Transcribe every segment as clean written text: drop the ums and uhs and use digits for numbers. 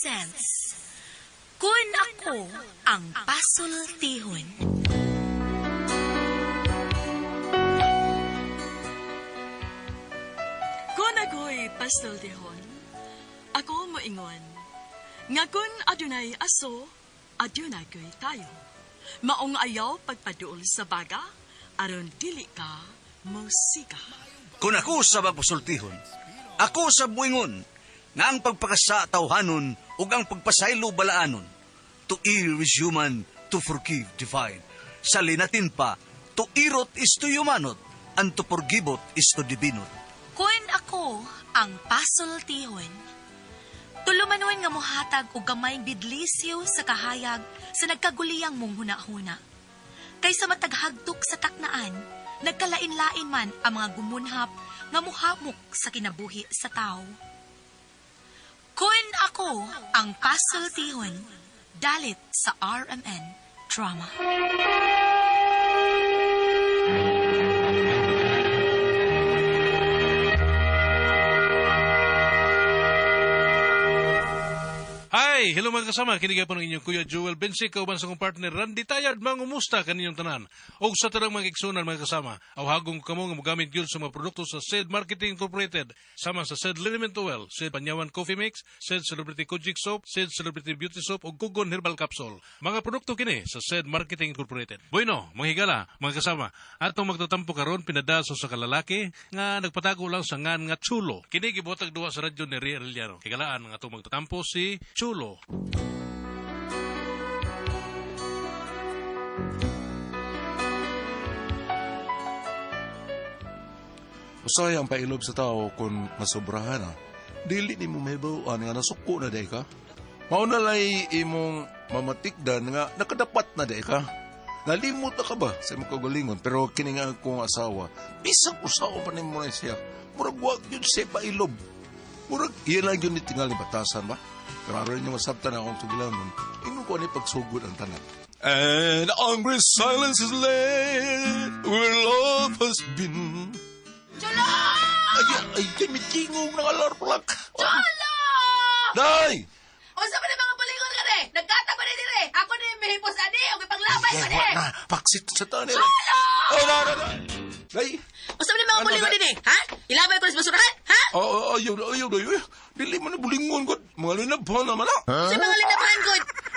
presents Kun Ako Ang Pasultihon. Kung ako'y pasultihon, ako moingon, nga kun adunay aso, adunay ko'y tayo. Maong ayaw pagpaduol sa baga, aron dili ka musika. Kung ako sa magpasultihon, ako sa buingon, nga ang pagpakasa tawhanon ug ang pagpasaylo balaanon. To err is human, to forgive divine. Sa linatin pa, to irot is to humanot, and to forgivot is to divinot. Kun ako ang pasultihon. Tulumanon nga mohatag og gamayng bidlisyo sa kahayag sa nagkaguliyang mong huna-huna. Kaysa mataghagtok sa taknaan, nagkalain-lain man ang mga gumunhap nga muhamok sa kinabuhi sa tao. Kun ako ang pasultihon, dalit sa RMN Drama. Hi! Hello mga kasama, kini po ng inyong Kuya Joel Bensi, kauban sa kong partner Randy Tayad, mangumusta kaninyong tanan. Og sa tanang mga igsunan mga kasama, awhagong kamo nga mogamit gyud sa mga produkto sa Said Marketing Incorporated, sama sa Said Liniment Oil, Said Panyawan Coffee Mix, Said Celebrity Kojic Soap, Said Celebrity Beauty Soap ug Kugon Herbal Capsule. Mga produkto kini sa Said Marketing Incorporated. Bueno, mga higala, mga kasama, atong magtatampo karon pinada sa usa ka lalaki nga nagpatago lang sa ngan nga Chulo. Kini gibotag duwa sa radyo ni Ria Arellano. Higalaan nga atong magtatampo si Chulo. Usahay ang pailob sa tao kung masobrahan na. Dili ni mo mahibaw nga nasuko na day ka. Mao na lay imong mamatikdan nga nakadapat na day ka. Nalimot na ka ba sa imong kagalingon pero kini nga akong asawa. Bisag usawa pa nimo na siya. Murag wa gyud siya pailob. Murag iyan lang gyud ni tingali batasan ba? Pero aron niyo masabtan akong sugilanon. Ingon ko ani pagsugod ang tanan. And angry silence is laid where love has been. Cholo! Ay, ay, ay, may tingog ng alarm clock. Cholo! Day! Unsa man ang mga bulingon ka re? Nagkata pa ni dire. Ako ni mihipos ani og ipanglabay ko ni. Na, paksit sa tani. Cholo! Oh, na, na, na. Day! Unsa man ang mga Ano bulingon ba? dinhi? Ha? Ilabay ko sa basurahan? Ha? Oh, oh, ayaw, ayaw, ayaw. Dili man na bulingon ko. Mga linabhan naman na. Unsa mga linabahan ko?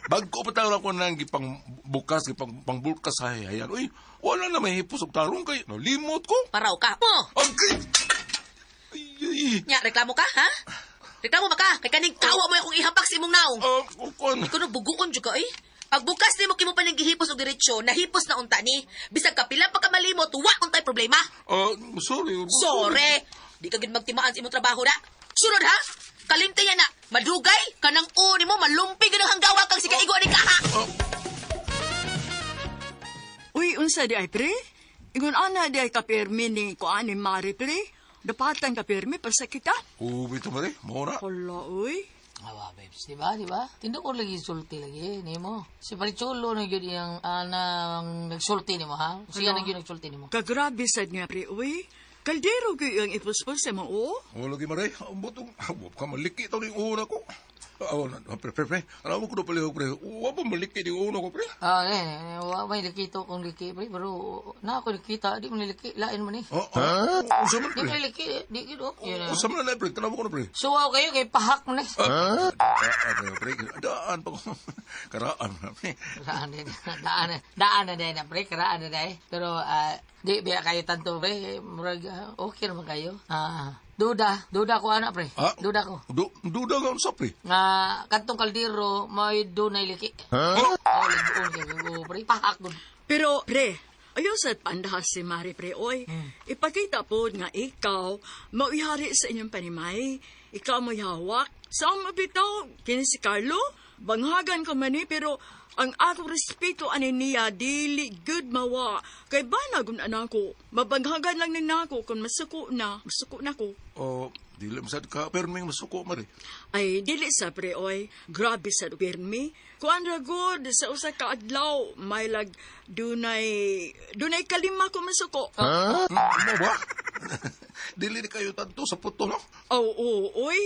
Bago pa tawag ko nang gipang bukas, gipang pangbulkas sa hayan. Uy, wala na may hipos og tarong kay. Nalimot ko. Paraw ka mo. Agay! Ay, ay. Nya, reklamo ka, ha? Reklamo ba ka? Kay kaning kawa mo akong ihapak sa imong naong. Ah, kuan. Ikaw no buguon jud ka eh. Pagbukas nimo kimo pa ning gihipos og diretsyo, nahipos na unta ni. Bisag kapila pa ka malimot, wa untay problema. Ah, sorry. Sore! Di ka gid magtimaan sa imong trabaho na. Sunod ha? Kalimti yan na. Madugay, kanang uni mo, malumpi ganang hanggawa kang sikaigo ani kaha. Uy, unsa di ay pre? Ingon ana di ay kapirmi ni kuan ni Mari pre. Dapatan kapirmi pasakitan. Ubi to mare, mo na. Hala, uy. Awa, babes. Di ba? Di ba? Tindo ko lagi sulti lagi nimo. Si Parichulo na yun iyang anang nagsulti nimo, ha? Siya na yun nagsulti nimo. Kagrabe sad nga pre, uy. Kaldero gyud ang ipuspos sa mo, oh. O lagi mare, ang butong, wa ka maliki to ning una ko. Ah, na, pre, pre, pre. Alam mo ko na palihog, pre. Wa pa maliki ning una ko, pre. Ah, eh, wa may liki to kung liki, pre. Pero na ako nakita, di mo niliki. Lain mo ni. Ah, ah, unsa man, Di mo pre? niliki, di gid oh. Yun, ah. Unsa man na, pre? Tanaw ko na, pre. Suwaw kayo kay pahak mo ni. Ah, ah, pre, pre. Daan pa ko. Karaan na, pre. Daan na, daan na, daan na din, pre. Karaan na din. Pero, di biya kayo tanto, pre. Murag, okay naman kayo. Ah, duda, duda ko anak, pre. Ah? Duda ko. Duda ka unsa, pre? Nga kantong kaldero may dunay liki. Huh? Oh, libuon kay ko pre. Pahak gud. Pero pre, ayaw sa pandahas si Mari pre, oy. Ipakita po nga ikaw, mauihari sa inyong panimay. Ikaw mo hawak. Sa mabitaw, kini si Carlo, banghagan ko man eh, pero ang akong respeto ani niya, dili good mawa. Kay ba na anak ko, mabanghagan lang ni nako kung masuko na, masuko na ko. Oh, dili man sad ka perming masuko, mare. Ay, dili sa pre, oy. Grabe sa pirmi. Kuan ra good sa usa ka adlaw, may lag dunay kalima ko masuko. Mo ba? Dili ni kayo tanto sa puto, no? Oo, oy.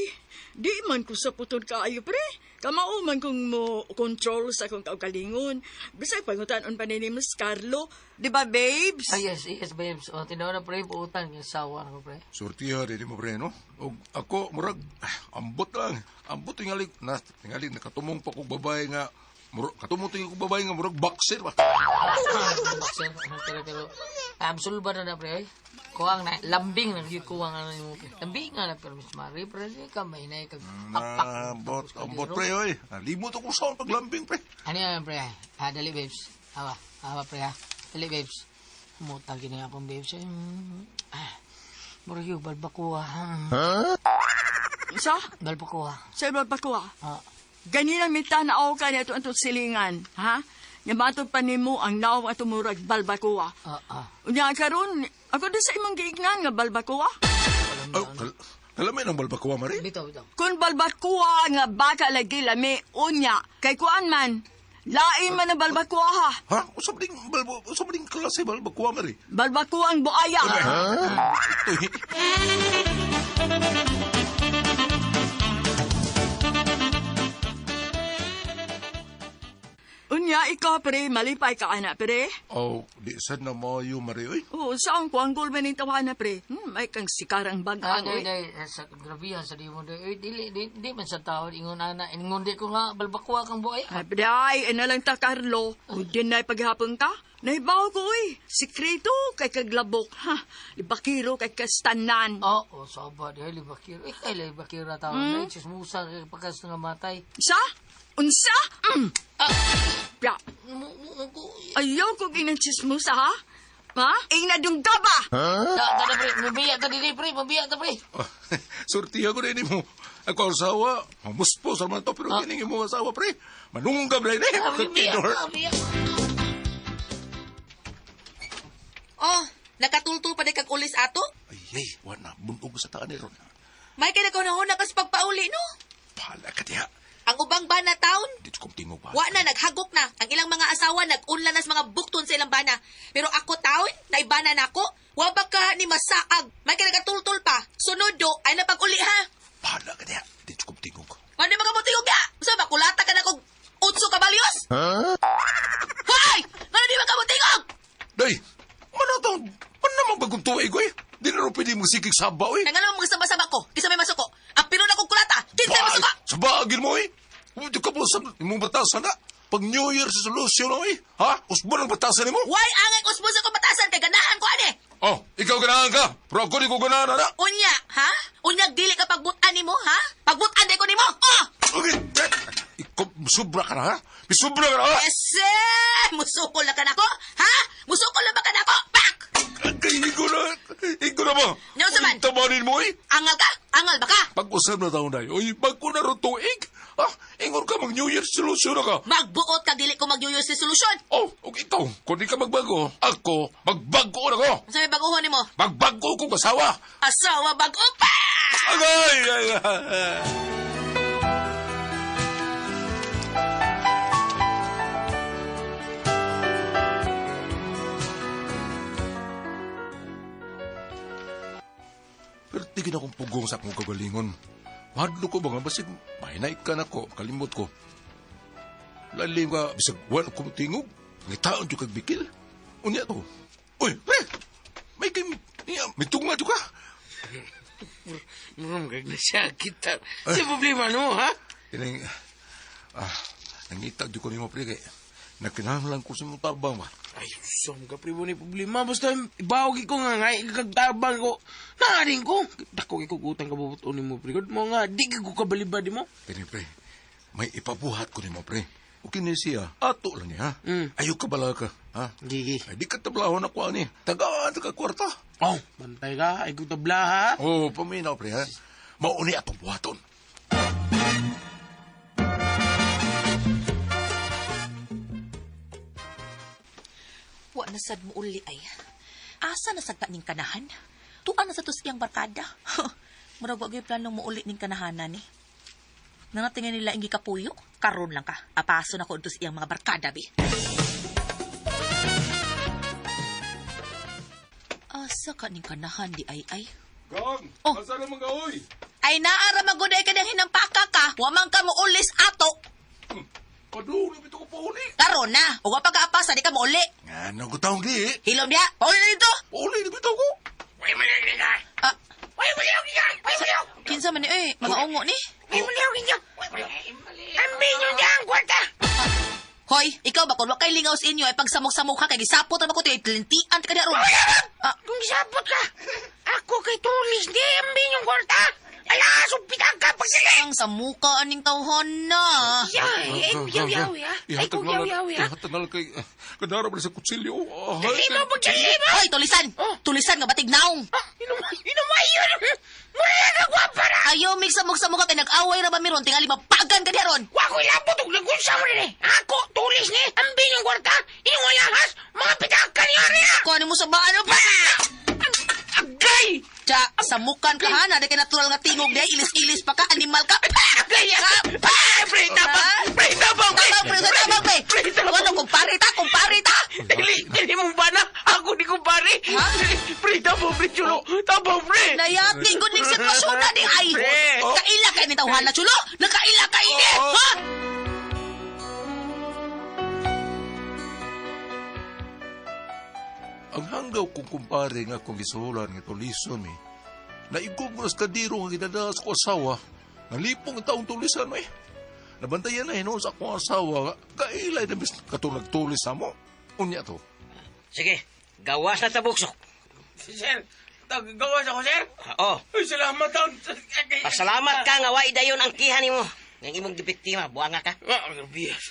Di man ko sa puton kaayo, pre. Kamao man kong mo control sa akong kaugalingon. Bisag pangutan-on pa ni Mas Carlo. Di ba, babes? Ay, yes, yes, babes. O, tinaw na, pre, buutan. Yung sawa na ko, pre. Surtiha din mo pre, no? Og ako murag ambot lang. Ambot tingali na tingali nakatumong pa kog babae nga murag katumong tingali kog babae nga murag boxer ba. Boxer, pero, absolba na na, pre. Kuwang na, lambing na, yung kuwang ano mo. Lambing nga na, pero Miss Marie, pre, di ka mahinay kag apak. Ambot, ambot pre oy. Limot ako sa paglambing pre. Ano yan, pre? Ah, dali, babes. Awa, awa, pre, ha. Dali, babes. Mutag yun akong babes. Murag yung balbakuha. Sa? Balbakuha. Sa balbakuha? Ah. Ganina mita na ako ka nito ang silingan, ha? Nyamatod pa nimo ang naong ato murag balbakuha. Ah, ah. Unya karon, ako din sa imong giignan nga balbakuha. Oh, kalamay ng balbakuha, Marie. Bitaw, bitaw. Kung balbakuha nga baka lagi lami, unya, kay kuan man, lain man ang balbakuha ha. Ha? Usab ding balbo, usab ding klase balbakuha, Marie. Balbakuha ang buaya. Ito, eh. Unya, ikaw pre, malipay ka ana pre. Oh, di sad na maayo, Marie, oy. Oo, saan ko ang gulman ng tawana pre? May kang sikarang Ah, bagang, day, oy. day, sa grabihan sa di mo, day. Uy, dili, di man sa tao, ingon ana, ingon di ko nga, balbakuha kang buhay. Ay, day, ina lang ta, Carlo. Kung din na paghapon ka, nahibaw ko, uy. Sikreto kay kaglabok, ha? Libakiro kay kastanan. Oo, oh, soba, day, libakiro. Eh, kay libakiro na tao, day, chismusa, kay pagkas nga matay. Sa? Unsa? Ah! Ya, Mo, ayaw ko ginang chismosa, ha? Ha? Inadungga ba? Da, da, da, pre, mabiya ta dili, pre, mabiya ta, pre. Oh, Surtiha ko rin mo. Ako ang asawa, mamuspo sa mga to, pero kining imo asawa, pre. Manunggab na ini. Ah, mabiya, mabiya. Oh, nakatultul pa di kag ulis ato? Ay, ay, wala. Buntog sa taan ni Ron. May kay nagkaunahuna ka sa pagpauli, no? Bahala ka diha. Ang ubang bana taon, Di ko tingog ba? wa na naghagok na. Ang ilang mga asawa nag-unla na sa mga bukton sa ilang bana. Pero ako taon, naibana na ako. Wa ba ka ni masaag? May kay nagkatultul pa. Sunod do, ay napag-uli ha. Bahala ka diha. Di ko tingog. Ano mga mutingog ya? Usa ba kulata ka na kog 8 kabalyos? Huh? Hoy! Ngano di ba ka mutingog? Day, manatong, man naman bagong tuig, oy. Di na rin pwede magsikig saba, oy. Nang ano mga saba-saba ko? Kisa may masuko. Ang piro na kong kulata, kinsa may masuko? Sa bagin mo, oy. Di ka po sa imong batasan na. Pag New Year's resolution, oy. Ha? Usbon ang batasan nimo? Why angay usbon sa kong batasan kay ganahan ko ani? Oh, ikaw ganahan ka. Pero ako di ko ganahan, ana. Unya, ha? Unya dili ka pagbutan nimo, ha? Pagbutan di ko nimo. Oh! Okay. Ikaw, sobra ka na, ha? Sobra ka na, ha? Ese! Musukol na ka nako, ha? Musukol na ba ka nako? Pak! Kay igo na. Igo na ba? Ano sa man? Tamanin mo, eh. Angal ka? Angal ba ka? Pag-usap na taon na, oy, bago na ron tuig. Ha? Ingon ka, mag New Year's resolution na ka. Magbuot ka dili ko mag New Year's resolution. Oh, og ikaw, kung di ka magbago, ako, magbago na ko. Unsa may baguhon nimo? Magbago kong asawa. Asawa bago pa! Agay! Ay, ay, ay. Pero tigin akong pugong sa akong kagalingon. Madlo ko ba nga, basig, mahinay ka na ko, kalimot ko. Lalim ka, bisag, wala ko tingog. Ngitaan dyan kag bikil. Unya to. Uy, pre! May kay, niya, may tunga dyan ka. Murong kag na kita. Sa problema no, ha? Kining, nangita dyan ko nimo pre, kay, nagkinahanglan ko sa imong tabang ba. Ay, som ka pre, ni problema. Basta ibawag ko nga nga, kagtabang ko. Naaring ko. Dako kay kog utang kabubuton nimo pre. Good mo nga, di ka ko kabalibad mo. Kini pre, may ipabuhat ko nimo pre. O kini siya, ato lang niya, ha? Ayaw ka bala ka, ha? Gigi. Ay, di ka tablahon ako, ani. Tagaan, taga kwarta. Oh, bantay ka. Ay ko tabla, ha? Oh, paminaw, pre, ha? Mauni atong buhaton. Wa na sad mo uli ay. Asa na sad pa ning kanahan? Tuan na sa tos iyang barkada. Murag wa gyud planong mo uli ning kanahanan ni. Nanatingan nila ingi kapuyo, karon lang ka. Apaso na ko udto sa iyang mga barkada bi. Asa ka ning kanahan di ay ay. Gang, Oh. asa naman ka, oy? Ay naara maguday ka niyang hinampaka ka. Wa man ka muulis ato. Padung, bito ko pauli. Karon na. Ug wa pa ka apasa, di ka muuli. Nga, nagutawang di. Hilom niya. Pauli na dito. Pauli, bitaw ko. Ah. Kinsa man ni eh, mga ungo ni. Hoy, ikaw ba kung wa kay lingaw sa inyo ay pagsamok-samok ka kay gisapot ra ba ko tilintian ka di aron. Ah, Kung isabot ka, ako kay tulis di ambin yung kwarta. Ala, sumpitan ka pagdali. ang sa muka aning tawhon na. Ya, ay, yaw, yaw, ya. Ay, kung yaw, yaw, ya. Ihatag na lang kay... Kadara pa sa kutsilyo. Dali mo, pagdali mo. Hoy, tulisan. Tulisan nga batig naong. Inumay yun. Mula na gwapa na. Ayaw migsamok-samok ka kay nag-away ra ba miron tingali mapagan ka di aron. Wa ko'y labot og lagunsa mo rin eh. Ako, tulis ni, ambin yung kwarta. Inyong alahas, mga pitakan ni Aria. Kuha mo sa ba ano pa? Agay! Tsa, samukan ka ha, na di kay natural nga tingog di, ilis-ilis pa ka, animal ka. Agay! Pre, tabang! Pre, tabang! Pre, Tabang, pre, tabang, pre. Pre, tabang! Ano, kumpare ta, kumpare ta. Dili, dili mo ba na? Ako di kumpare. Ha? Pre, tabang, pre, chulo. Tabang, pre. Nayati, good ning sitwasyon na di ay. Pre. Kaila kay ni tawhana, chulo. Nakaila kay ni. Ha? Ang hanggaw kong kumpare nga akong gisuhulan nga tulison mi. Naigog mo na sa kadiro nga gidadala sa akong asawa. Nalipong ang taong tulisan mi. Nabantayan na hinuon sa akong asawa nga kailay na bis katong nagtulis na mo. Unya to. Sige, gawas na sa buksok. Sir, gawas ako, sir. Oo. Ay, salamat taon. Pasalamat ka nga wa dayon ang kiha nimo. Ng imong gibiktima, buanga ka. Ah, biyas.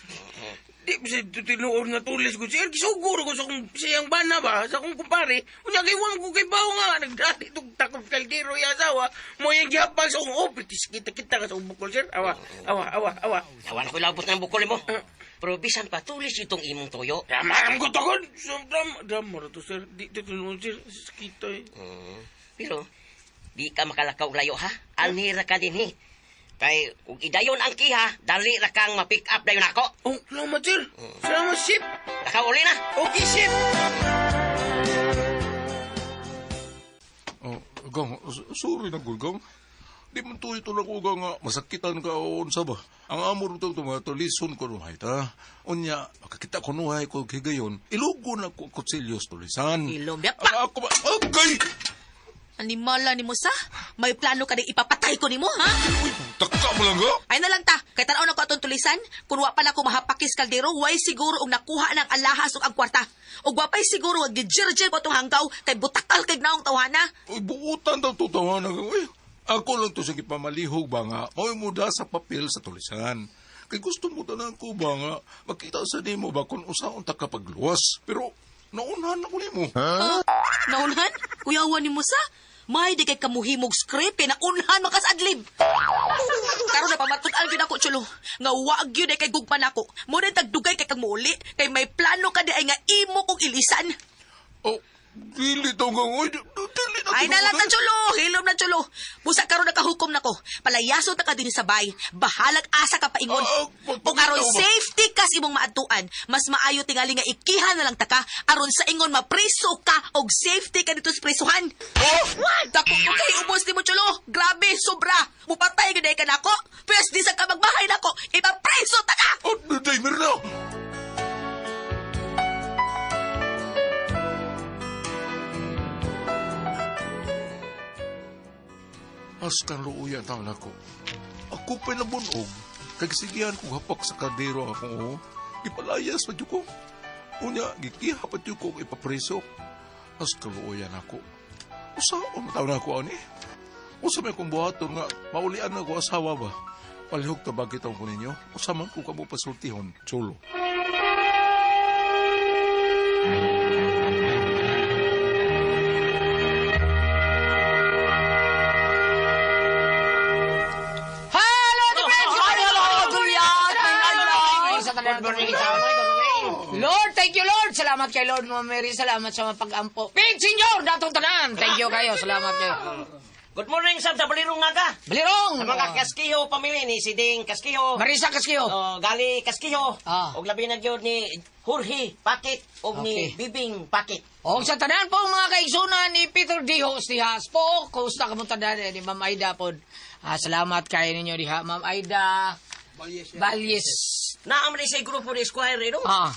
Di ba sa tinuod nga tulis ko, sir? Kisuguro ko sa akong siyang bana ba? Sa akong kumpare. Unya kay Juan ko kay Bao nga. Nagdati itong takot kaldero yung asawa. Mo yung gihapag sa akong oh, kita-kita ka sa akong bukol, sir. Awa, awa, awa, awa. Awan ko labot ng bukol mo. Pero bisan pa tulis itong imong toyo. Drama ko tagod. Drama, drama ra to, sir. Di ito tinuod, sir. Sakita eh. Pero di ka makalakaw layo ha. Alnira ka din hi. Kay kung idayon ang kiha, dali ra kang ma-pick up dayon ako. Oh, salamat, sir. Salamat, sip. Lakaw uli na. Okay, sip. Oh, gang, sorry na gud, gang. Di man tuyo tulak ko gang nga masakitan ka o unsa ba. Ang amor to to mga tulison ko nuhay ta. Unya, makakita ko nuhay ko higayon. Ilugo na ko kutsilyo sa tulisan. Ilom niya, pa. Ang ako ba? Okay! Animala ni mo sa? May plano ka din ipapatay ko nimo, ha? Taka mo lang ga? Ay na lang ta, kay tan-aw na ko atong tulisan, kun wa pa na ko mahapakis kaldero, way siguro og nakuha ng alahas ug ang kwarta. Ug wa pay siguro nga gijirjir ko atong hanggaw kay butakal kay naong tawhana. Uy, buutan daw to tawanan. Uy, ako lang to sa gipamalihog ba nga, mao mo da sa papel sa tulisan. Kay gusto mo tanan ko ba nga, makita sa nimo ba kung usaon ta kapagluwas. Pero, naunhan ako nimo. Huh? Naunhan? Kuyawan ni mo sa? May di kay kamuhimog script kay naunhan makasadlib. Karon na pamatud-an gyud ako chulo. Nga wa gyud ay kay gugma nako. Mo na tagdugay kay kag muuli kay may plano ka di ay nga imo kong ilisan. Oh, dili to nga, uy, dili na Ay nalang ta chulo, hilom na chulo. Busa karon nakahukom nako. Palayaso ta ka dinhi sa bay. Bahalag asa ka paingon. Ug aron safety kas imong maadtuan, mas maayo tingali nga ikiha na lang ta ka aron sa ingon mapriso ka og safety ka dito sa prisuhan. Oh! Dako ko kay ubos nimo chulo. Grabe, sobra. Mupatay gyud ka nako. Pwes di sa ka magbahay nako. Ipapriso ta ka. Oh, day Mirna. Askan luuyan taon ako. Ako pa'y nabunog. Kagsigihan kong hapak sa kardero akong oo. Ipalayas pa ko. Unya, gikiha pa ko ipapreso. Askan luuyan ako. Usaon taon ako ani? Usa may kong buhaton nga, maulian na ko asawa ba? Palihog tabag kita ko ninyo. Usa man ko kamo pasultihon, chulo. Lord, thank you Lord. Salamat kay Lord Ma'am Mary. Salamat sa mga pag-ampo. Pig Senior, datong tanan. Thank you kayo. Salamat kayo. Good morning sab sa Balirong nga. Balirong! Sa mga Kaskiho pamilya ni si Ding Kaskiho. Marisa Kaskiho. Oh, Gali Kaskiho. Ah. Og labi na gyud ni Jorge Pakit og ni Okay. Bibing Pakit. Og sa tanan po mga kaigsunan ni Peter D. Host diha. Po, kumusta ka mo tanan ni Ma'am Aida pod. Ah, salamat kayo ninyo diha, Ma'am Aida. Valles. Naam ni sa grupo ni Squire eh, no? Ah.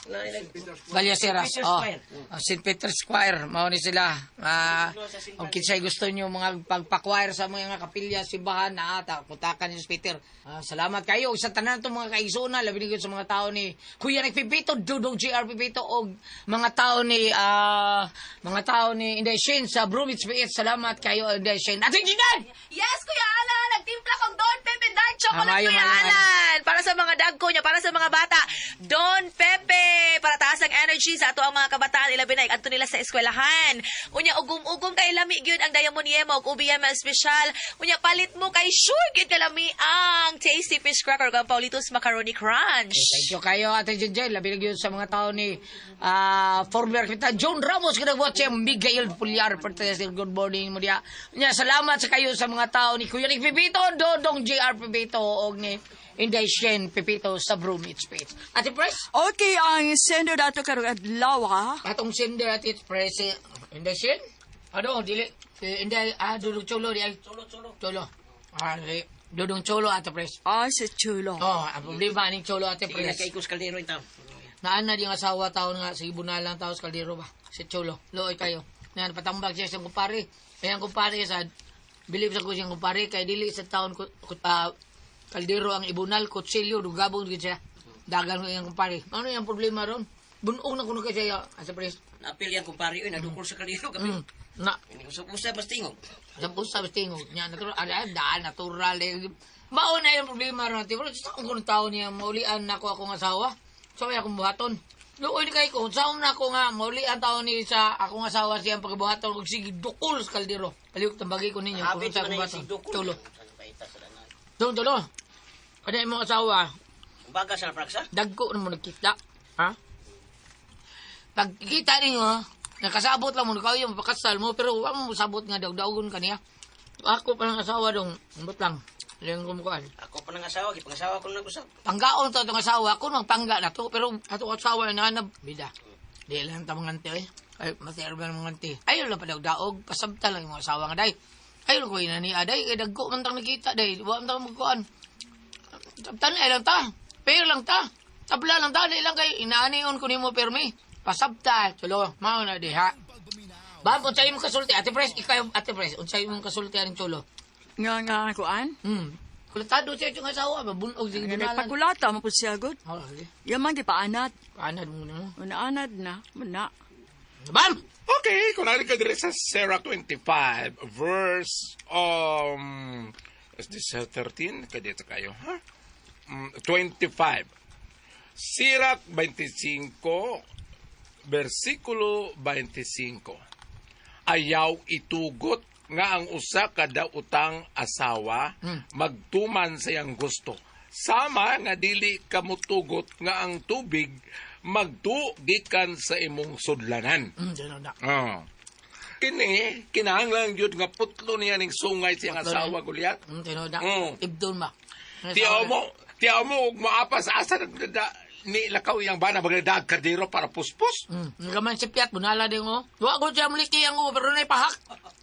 Peter Valles Oh. Square. Ah, St. Peter's Square. Mao ni sila. Ah, og kinsay gusto niyo mga pagpa-choir sa mga kapilya, simbahan na ata, putakan ni Peter. Ah, salamat kayo. Og sa tanan tong mga kaigsunan, labi na gyud sa mga tao ni Kuya Nick Pipito, Dudong GR Pipito og mga tao ni Inday Shane sa Brumits PH. Salamat kayo, Inday Shane. Ate Jinan! Yes, Kuya Alan! Nagtimpla kong Don Pepe Dark Chocolate, Ah, mayo, Kuya mayo, mayo. Alan! Para sa mga dagko niya, para sa mga bata. Don Pepe! Para taas ang energy sa ato ang mga kabataan. Ilabi na, adto nila sa eskwelahan. Unya, ugum-ugum kay lami gyud ang Diamond Yema ug UBM espesyal. Unya, palit mo kay sure gyud kalami ang Tasty Fish Cracker ug ang Paulitos Macaroni Crunch. Thank you kayo, Ate Jinjay. Labi na gyud sa mga tao ni former Kapitan John Ramos, kanagwatch Miguel Pulyar, Perthes, good morning mo diya. Nya, salamat sa kayo sa mga tao ni Kuya Nick Pipito, Dodong JR Pipito, og ni Inday Shen Pipito sa Brumits Page. Ate Pres, Okay, ang sender dato karong adlaw ha. atong sender Ate Pres, eh, Inday Shen? Ano, dili. Eh, Inday, Dudong Cholo, di ay. Cholo, Cholo. Cholo. Ah, di. Dudong Cholo, Ate Pres. Ah, si Chulo. Oh, ang problema ning Cholo, Ate Sige na Pres. kay Kus Caldero itaw. Naan na diyang asawa taon nga, sige bunalang tao sa kaldero ba? Si Cholo, looy kayo. Nan, patambag siya sa kumpare. Kaya ang kumpare sa, believe sa ko siyang kumpare, kay dili sa taon kaldero ang ibunal, kutsilyo, dugabong gid siya. Dagan ko iyang kumpare. Ano yung problema ron? Bunong na kuno kay siya, asa pres. Napil yang kumpare oy nadukol sa kaldero gabi. Na, Usab-usab mas tingog. sa usab tingog niya natural, ay, daan natural eh. Mao na yung problema ron. Pero sa akong kunong tao niya, maulian na ako akong asawa. So, ay akong buhaton. Luoy ni kay ko, saan na ako nga, maulian tao ni sa akong asawa siyang pagbuhaton, kung sige, dukol sa kaldero. Palihog, tambagi ko ninyo. Kung Habit sa man akong na yung buhaton. sigdukol. Tulo. Tulo, tulo. Kada imong asawa, Baga sa praksa. dagko na mo nagkita. Ha? Pagkita ninyo, nakasabot lang mo, nakaw yung pakasal mo, pero wa mo sabot nga daw-dagon kaniya. Ako pa ng asawa dong, ambot lang. Lang kumukuan. Ako pa ng asawa, gipangasawa ko na nag-usap. Panggaon to itong asawa ko, magpangga na to, pero ato asawa na na bida. Di lang ta mga ante, eh. Ay, masaya ba ng mga ante? Ayaw lang pa daog, pasabta lang yung asawa nga day. Ayaw lang ko ina ni aday, kay dagko man tang nakita day, wa man tang magkuan. Sabtan ay lang ta, pero lang ta, tabla lang ta, di lang kay inaanion ko nimo permi. Pasabta, tulo, mao na diha. Bab, unsay imong kasulti? Ate Pres, ikaw, Ate Pres, unsay imong kasulti aning chulo? Nga nga kuan. Kulatado siya yung asawa, mabunog sige Nga bunalan. nagpakulata mo po siya gud. Oh, sige. Yaman di paanad. Paanad mo nimo. Unaanad na, muna. Bam! Okay, kung nari ka dire sa Sarah 25, verse, is this 13? Kadito kayo, ha? 25. Sirach 25, versikulo 25. Ayaw itugot nga ang usa ka daotang asawa magtuman sa iyang gusto. Sama nga dili ka motugot nga ang tubig magtu gikan sa imong sudlanan. Ganun na. Oh. Kini, kinahanglan gyud nga putlo niya ning sungay siyang Putlo asawa Goliath. Tinuod na. Ibdon ba? Tiyaw mo og maapas asa nagdada ni lakaw iyang bana magdadag kardero para puspos. Nga si Piat, bunala din mo. Wa ko siya muliki ang pero na'y pahak.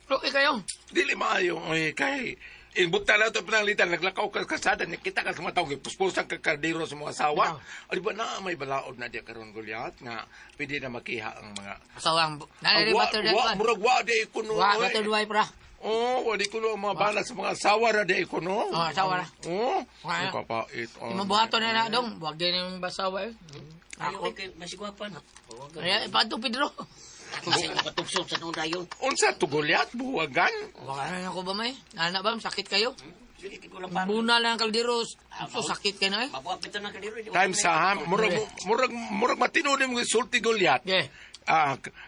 Okay kayo. Dili maayo ay kay Inbuta na ito pinanglitan, naglakaw ka kasada, nakita ka sa mga tao, puspusan ka kardero sa mga asawa. Di ba na may balaod na diya karon Goliath nga pwede na makiha ang mga Asawang, nanay wa, butter wa, murag wa di kuno. Wa, butter duay pra. Oh, wa di kuno ang mga bala sa mga asawa ra di kuno. Oh, asawa ra. Oh, Wa. ang kapait. Oh. Imong buhaton na na dong, wag din yung basawa eh. Ako kay masigwapan. Ay, pato Pedro. Ako sa imong patubsob sa noon dayon. Unsa to Goliath buwagan? Wala na ako ba may? Nana ba, sakit kayo? Sige, ko lang pa. Buna lang ang kaldero. So, sakit kayo na eh. Mabuhat pito ng kaldero. Time sa ha, murag murag murag matinuod mo sulti Goliath. Yeah.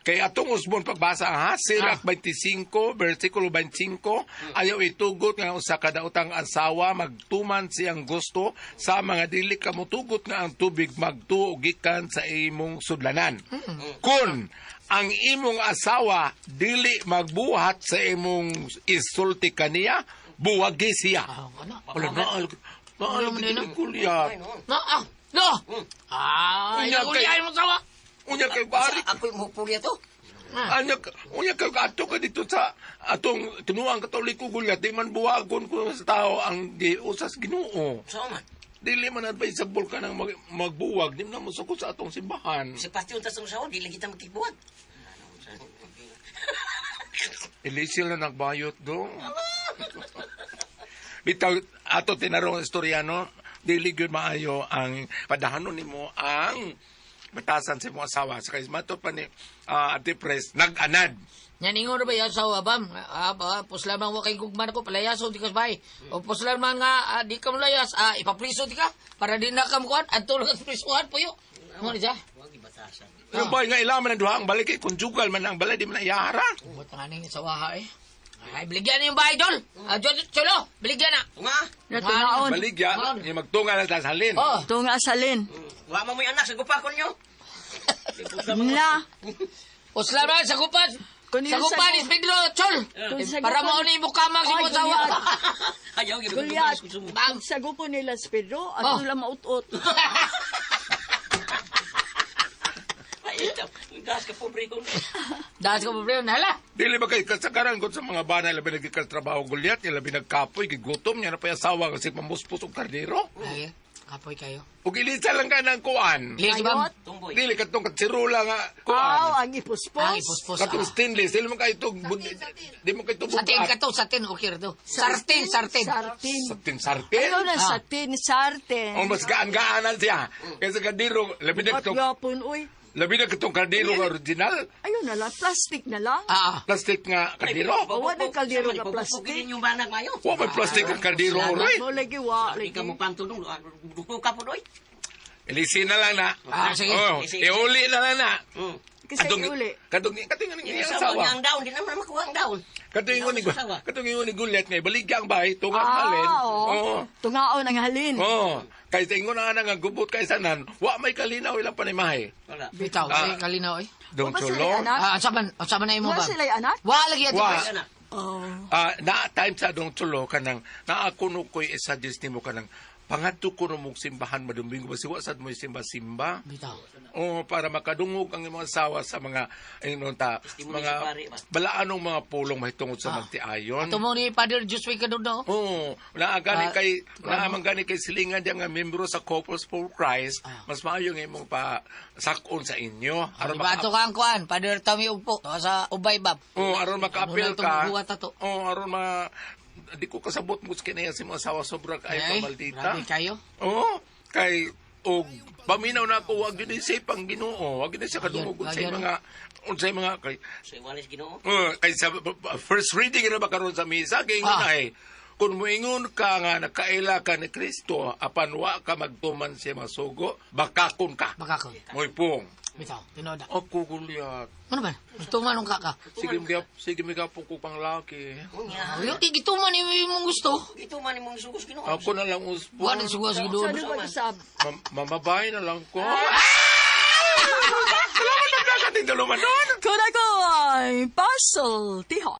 Kay atong usbon pagbasa ha, Sirak 25, versikulo 25, ayaw itugot nga usa ka daotang asawa magtuman siyang gusto sa mga dili ka motugot nga ang tubig magtuo gikan sa imong sudlanan. Kun ang imong asawa dili magbuhat sa imong isulti kaniya, buwagi siya. Ah, ano? Wala na, Ano man yun, na, kulyat. No, ah, no. Ah, Unya ayaw kay- mo asawa. Unya kay bari Ako'y mupulya to. Anya, unya kay ato ka dito sa atong tinuang Katoliko gulyat, di man buwagon ko sa tao ang giusas Ginoo. Saan man? Dili man advisable ka nang magbuwag, di man na mosukot sa atong simbahan. Sa pastion tas ang sawa, di lang kita magkibuwag. Ilisil na nagbayot do. Bitaw ato tinarong istorya no, dili gyud maayo ang padahanon nimo ang batasan sa imong asawa sa kay mato pa ni Ate Pres nag-anad. Yan ingon ba yung asawa bam? Ah, ba, puslan man wa kay gugman ako palayaso di ka sa bahay. O puslan man nga di ka malayas, ipapriso di ka para di na ka mukuan adto lang sa prisuhan puyo. Mo ni siya. Huwag ibatasan. Yung boy nga ilaman ang duha ang balay kay conjugal man ang balay di man na iyahara. Buat nga ning asawa eh. Ay, baligyan na yung bahay, Dol. Ah, Dol, Cholo, baligyan na. Nga, Natungaon. Baligya, yung magtunga na sa salin. Oh, Tunga salin. wa mo anak sa gupa ko nyo. Na. Uslan man, sagupan. Kun yung Sagupan sagu- is Pedro, Chol. Kung sagupan- Para mauna yung mukamang si Ay, asawa. Gulyat. Ayaw, Gulyat. Bang. Sagupo nila si Pedro at Oh. oh. maut-ut. Ay, ito. Gas ka pobre ko. Dahil ka problema, hala. Dili ba kay kasagaran kung sa mga banay labi nagkikaltrabaho gulyat, niya labi nagkapoy, gigutom niya na pa asawa kasi pamuspos og kardero. Ay, kapoy kayo. Ug ilisa lang ka ng kuan. Lilis ba? Ayot. Tumboy. Dili katong katsirula nga Aw, kuan. ang ipuspos. Ah, ipuspos. Katong stainless, dili man kay itong di man kay itong Satin ka to, satin, okay to. Sartin, sartin. Sartin. Sartin sartin. Ayaw na satin, sartin. O mas gaan-gaanan siya. Kaysa kardero, labi na At katong gapon, uy. labi na katong kardero nga original, Ayaw na lang, plastic na lang. Ah, ah. plastic nga kardero. Wa na kaldero nga plastic. Pupugin yung banag mayo. Wa may plastic ang kardero oray. Mo lagi wa, Di lagi. ka mo pantulong. Duko ka po doy. Ilisin na lang na. Ah, sige. Oh, iuli na lang na. Kasi uli. Katong katong Yung yung asawa asawa. niya ang down. Di naman makuha ang down. Katong ingon ni Asawa. katong ingon ni Gulyat nga ibaligya ang bahay tunga ang halin. Ah, oo. Oo. Tungaon ang halin. Oo. Kay sa ingon na nga gubot kay sanan, wa may kalinaw ilang panimahe. Wala. Bitaw, Ah. ay, kalinaw eh. Dong Wa ba sila chulo. anak? Ah, asa man na imo Wa ba? sila anak? Wa lagi ati. Wa. Pres. Oh. Ah, na time sa dong chulo kanang naa kuno koy i-suggest nimo kanang pangadto kuno mong simbahan madumbingo ba siwa sad mo simba-simba. Bitaw. Oo, para makadungog ang imong asawa sa mga ayun ta, Testimony mga sa pari ba? balaanong mga pulong mahitungod sa magtiayon. Ato mo ni Father Joshua Kadugdo. Oo, naa gani Ah, kay naa man gani kay silingan diya nga membro sa Couples for Christ, mas maayo nga imong pa sakon sa inyo aron Di ba ato maka kang kuan, Father Tommy Ugpo, to sa Ubay Bab. Oo, aron makaapil Ano na ka. itong buhat ato? Oo, aron ma di ko kasabot mo sa kinaya si mga asawa sobra kay Ay, pamaldita. grabe kayo. Oo, kay og paminaw na ako wag gyud siya pang Ginoo, wag gyud siya kadungog Ayun, unsay ayun. mga unsay mga kay Sa iwalis Ginoo. Kay sa first reading na ba karon sa misa kay ingon ay kung moingon ka nga nakaila ka ni Kristo apan wa ka magtuman siya masugo bakakon ka. Bakakon. Moy pong. Bitaw, tinoda. Ako gulyat. Ano ba? Tuman ka ka. Sige mi sige mi po ko pang laki. Unya. Yung gituman imong gusto. Ito man imong sugos Ginoo. Ako na lang uspo. Wa nang sugo sa Sa gidoon. ano ba usab? Mamabay na lang ko. Salamat ang kakating dalawa nun. Kun ako ay pasultihon.